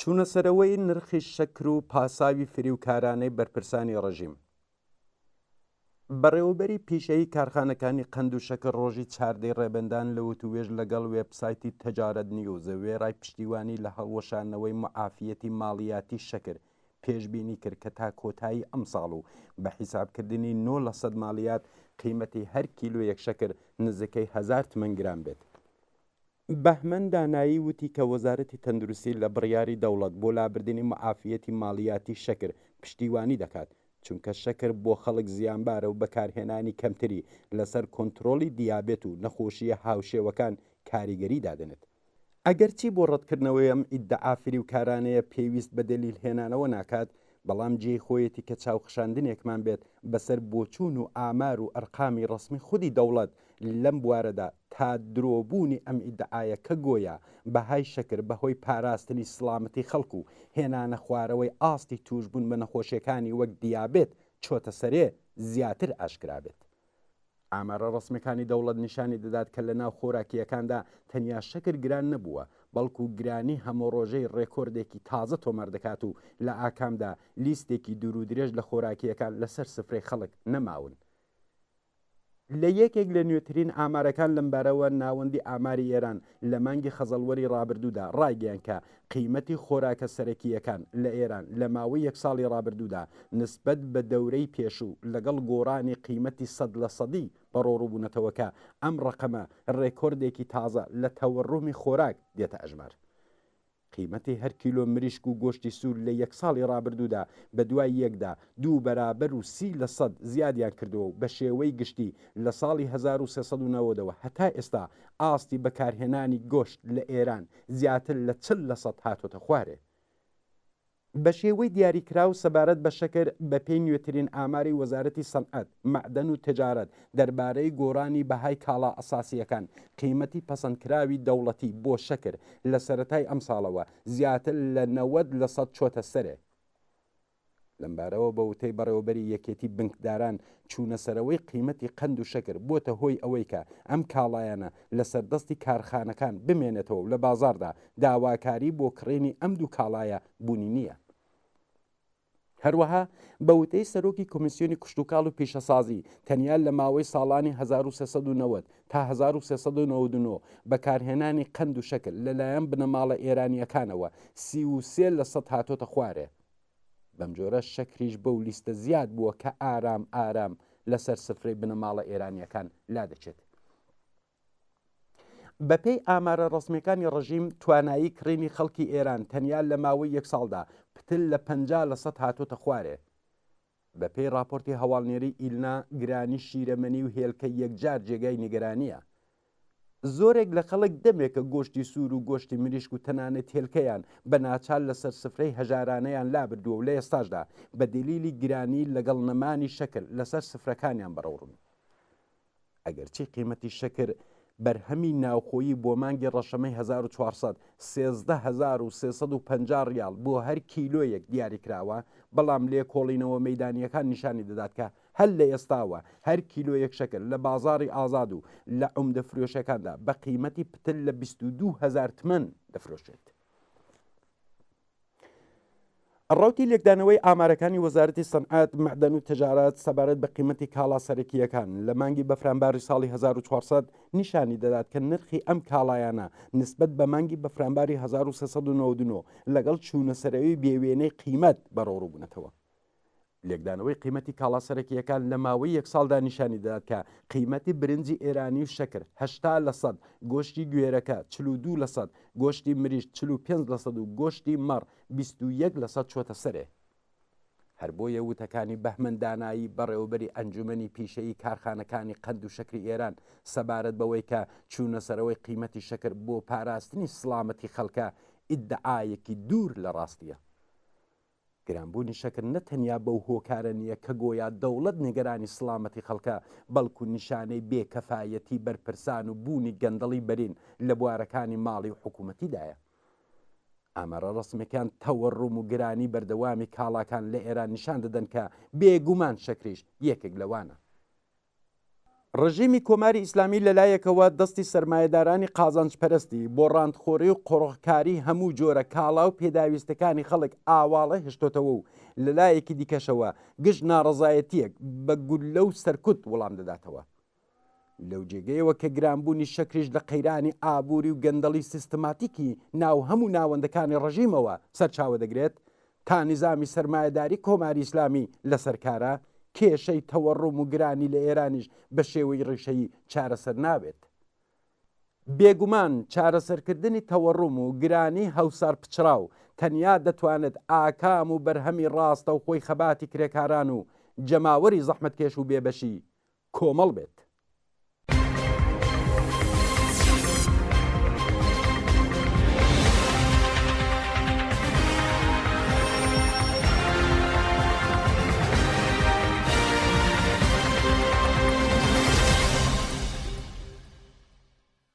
چوونەسەرەوەی نرخی شەکر و پاساوی فریوکارانەی بەرپرسانی ڕژیم. بەڕێوەبەری پیشەیی کارخانەکانی قەند و شەکر ڕۆژی چاردەی ڕێبەندان لە وتووێژ لەگەڵ وێبسایتی تەجارەت نیوز وێڕای پشتیوانی لە هەڵوەشاندنەوەی موعافیەتی ماڵیاتی شەکر پێشبینی کرد کە تا کۆتایی ئەمساڵ و بە حیسابکردنی نۆ لەسەد ماڵیات قیمەتی هەر کیلۆیەک شەکر نزیکەی هەزار تمەن گران بێت. بەهمەن دانایی وتی کە وەزارەتی تەندروستی لە بڕیاری دەوڵەت بۆ لابردنی مەعافیەتی ماڵیاتی شەکر پشتیوانی دەکات، چونکە شەکر بۆ خەڵک زیانبارە و بەکارهێنانی کەمتری لەسەر کۆنترۆڵی دیابێت و نەخۆشییە هاوشێوەکان کاریگەری دادەنێت. ئەگەرچی بۆ ڕەتکردنەوەی ئەم ئیدعا فریوکارانەیە پێویست بە دەلیل هێنانەوە ناکات، بەڵام جێی خۆیەتی کە چاوخشاندنێکمان بێت بەسەر بۆچوون و ئامار و ئەرقامی ڕەسمی خودی دەوڵەت لەم بوارەدا تا درۆبوونی ئەم ئیدعایە کە گۆیا بەهای شەکر بەهۆی پاراستنی سڵامەتی خەڵک و هێنانەخوارەوەی ئاستی تووشبوون بە نەخۆشیەکانی وەک دیابێت چۆتە سەرێ زیاتر ئاشکرا بێت. ئامارە ڕەسمیەکانی دەوڵەت نیشانی دەدات کە لەناو خۆراکییەکاندا تەنیا شەکر گران نەبووە، بەڵکو گرانی هەمەڕۆژەی ڕێکۆردێکی تازە تۆمار دەکات و لە ئاکامدا لیستێکی دوورودرێژ لە خۆراکییەکان لەسەر سفرەی خەڵک نەماون. لە یەکێک لە نوێترین ئامارەکان لەمبارەوە ناوەندی ئاماری ئێران لە مانگی خەزەڵوەری ڕابردوودا ڕایگەیاند کە قیمەتی خۆراکە سەرەکییەکان لە ئێران لە ماوەی یەک ساڵی ڕابردوودا نسبەت بە دەورەی پێشوو لەگەڵ گۆڕانی قیمەتی سەد لە سەدی بەڕۆڕوو بوونەتەوە کە ئەم ڕەقەمە ڕێکۆردێکی تازە لە تەوەڕومی خۆراک دێتە ئەژمار. قیمەتی هەر کیلۆ مریشک و گۆشتی سوور لە یەک ساڵی ڕابردوودا بە دوای یەکدا دوو بەرابەر و 30% زیادیان کردووە و بە شێوەی گشتی لە ساڵی 1390 ەوە هەتا ئێستا ئاستی بەکارهێنانی گۆشت لە ئێران زیاتر لە 40% هاتۆتە خوارێ. بە شێوەی دیاریکراو سەبارەت بە شەکر، بەپێی نوێترین ئاماری وەزارەتی سەنعەت، مەعدەن و تجارەت دەربارەی گۆڕانی بەهای کاڵا ئەساسییەکان، قیمەتی پەسەندکراوی دەوڵەتی بۆ شەکر لە سەرەتای ئەمساڵەوە زیاتر لە 90% چۆتە سەرێ. لەمبارەوە بە وتەی بەڕێوەبەری یەکێتی بنکداران، چوونەسەرەوەی قیمەتی قەند و شەکر بۆتە هۆی ئەوەی کە ئەم کاڵایانە لەسەر دەستی کارخانەکان بمێنێتەوە و لە بازاڕدا داواکاری بۆ کڕینی ئەم دوو کاڵایە بوونی نییە. هەروەها بە وتەی سەرۆکی کۆمیسیۆنی کشتوکاڵ و پیشەسازی، تەنیا لە ماوەی ساڵانی 1390 تا 1399 بەکارهێنانی قەند و شەکر لەلایەن بنەماڵە ئێرانییەکانەوە 33 لەسەد هاتۆتە خوارێ. بەمجۆرە شەکریش بەو لیستە زیاد بووە کە ئارام ئارام لەسەر سفرەی بنەماڵە ئێرانییەکان لادەچێت. بەپێی ئامارە ڕەسمیەکانی ڕژیم، توانایی کڕینی خەڵکی ئێران تەنیا لە ماوەی یەک ساڵدا پتر لە 50% هاتۆتە خوارێ. بەپێی ڕاپۆرتی هەواڵنێری ئیلنا، گرانی شیرەمەنی و هێلکە یەکجار جێگای نیگەرانییە. زۆرێک لە خەڵک دەمێکە گۆشتی سوور و گۆشتی مریشک و تەنانەت هێلکەیان بە ناچار لەسەر سفرەی هەژارانەیان لابردووە و لە ئێستاشدا بە دەلیلی گرانی لەگەڵ نەمانی شەکر لەسەر سفرەکانیان بەڕەوڕوون. ئەگەرچی قیمەتی شەکر بەرهەمی ناوخۆیی بۆ مانگی ڕەشەمەی 1400، 13350 ڕیاڵ بۆ هەر کیلۆیەک دیاریکراوە، بەڵام لێکۆڵینەوە مەیدانییەکان نیشانی دەدات کە هەر لە ئێستاوە هەر کیلۆیەک شەکر لە بازاڕی ئازاد و لە عومدە فرۆشەکاندا بە قیمەتی پتر لە 22 هەزار تمەن دەفرۆشرێت. ڕەوتی لێکدانەوەی ئامارەکانی وەزارەتی سەنعەت، مەعدەن و تەجارەت سەبارەت بە قیمەتی کاڵا سەرەکییەکان لە مانگی بەفرانباری ساڵی 1400 نیشانی دەدات کە نرخی ئەم کاڵایانە نسبەت بە مانگی بەفرانباری 1399 لەگەڵ چوونەسەرەوەی بێوێنەی قیمەت بەرەوڕوو بوونەتەوە. لێکدانەوەی قیمەتی کاڵا سەرەکییەکان لە ماوەی یەک ساڵدا نیشانی دەدات کە قیمەتی برنجی ئێرانی و شەکر 80 لەسەد، گۆشتی گوێرەکە 42 لەسەد، گۆشتی مریشک 45 لەسەد و گۆشتی مەڕ 21 لەسەد چۆتە سەرێ. هەر بۆیە وتەکانی بەهمەن دانایی بەڕێوەبەری ئەنجومەنی پیشەیی کارخانەکانی قەند و شەکری ئێران سەبارەت بەوەی کە چوونەسەرەوەی قیمەتی شەکر بۆ پاراستنی سڵامەتی خەڵکە ئیدعایەکی دوور لە ڕاستییە. گرانبوونی شەکر نە تەنیا بەو هۆکارە نییە کە گۆیا دەوڵەت نیگەرانی سڵامەتی خەڵکە، بەڵکو نیشانەی بێ کەفایەتی بەرپرسان و بوونی گەندەڵی بەرین لە بوارەکانی ماڵی و حکوومەتیدایە. ئامارە ڕەسمیەکان تەوەڕوم و گرانی بەردەوامی کاڵاکان لە ئێران نیشان دەدەن کە بێگومان شەکریش یەکێک لەوانە. ڕژیمی کۆماری ئیسلامی لە لایەکەوە دەستی سەرمایەدارانی قازانجپەرستی بۆ ڕانتخۆری و قۆرخکاری هەموو جۆرە کاڵا و پێداویستەکانی خەڵک ئاواڵە هێشتۆتەوە و لە لایەکی دیکەشەوە گشت ناڕەزایەتییەک بە گوللە و سەرکوت وڵام دەداتەوە. لەو جێگەیەوە کە گرانبوونی شەکریش لە قەیرانی ئابووری و گەندەڵی سیستماتیکی ناو هەموو ناوەندەکانی ڕژیمەوە سەرچاوە دەگرێت، تا نیزامی سەرمایەداری کۆماری ئیسلامی لەسەر کارە، کێشەی تەوەڕوم و گرانی لە ئێرانیش بە شێوەی ڕیشەیی چارەسەر نابێت. بێگومان چارەسەرکردنی تەوەڕوم و گرانی هەوسارپچڕاو تەنیا دەتوانێت ئاکام و بەرهەمی ڕاستەوخۆی خەباتی کرێکاران و جەماوەری زەحمەتکێش و بێبەشی کۆمەڵ بێت.